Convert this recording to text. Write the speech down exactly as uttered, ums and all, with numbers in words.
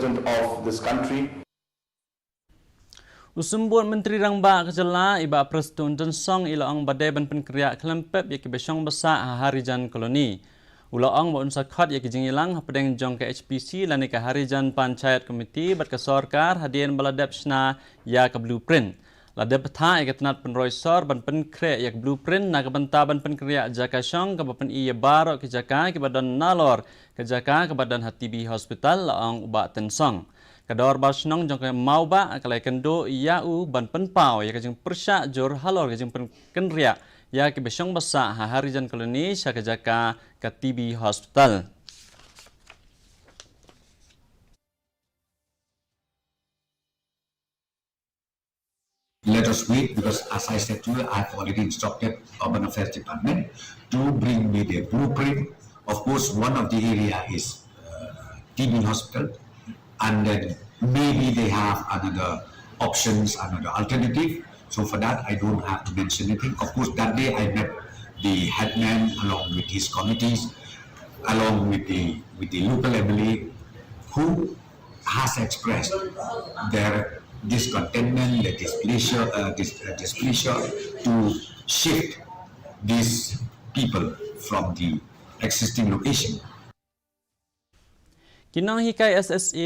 President of this country. U Symbud Myntri Rangbah ka jylla, i Bah Prestone Tynsong, i la ong ba dei ban pynkynriah khlem pep ïa kiba shong ba sah ha Harijan Colony. U la ong ba un sa khot ïa ki jingïalang hapdeng jong ka H P C lane ka Harijan Panchayat Committee bad ka sorkar hadien ba la dep shna ïa ka blueprint. La dep bthah ïa ka tnat pynroi sor ban pynkhreh ïa ka blueprint na ka bynta ban pynkynriah jaka shong kaba pyni ïa baroh ki jaka kiba don nalor ka jaka kaba don ha T B Hospital, la ong u Bah Tynsong. Ka dorbar shnong jong ka Mawbah ka la ïakynduh ïa u ban pynpaw ïa ka jingpyrshah jur halor ka jingpynkynriah ïa kiba shong ba sah ha Harijan Colony sha ka jaka ka T B Hospital. Let us wait, because as I said to you, I've already instructed Urban Affairs Department to bring me the blueprint. Of course, one of the area is uh, T B hospital, and then maybe they have another options, another alternative. So for that, I don't have to mention anything. Of course, that day I met the headman along with his committees, along with the with the local M L A, who has expressed their discontentment, their displeasure, uh, dis- uh, displeasure to shift these people from the existing location. Ki nonghikai S S A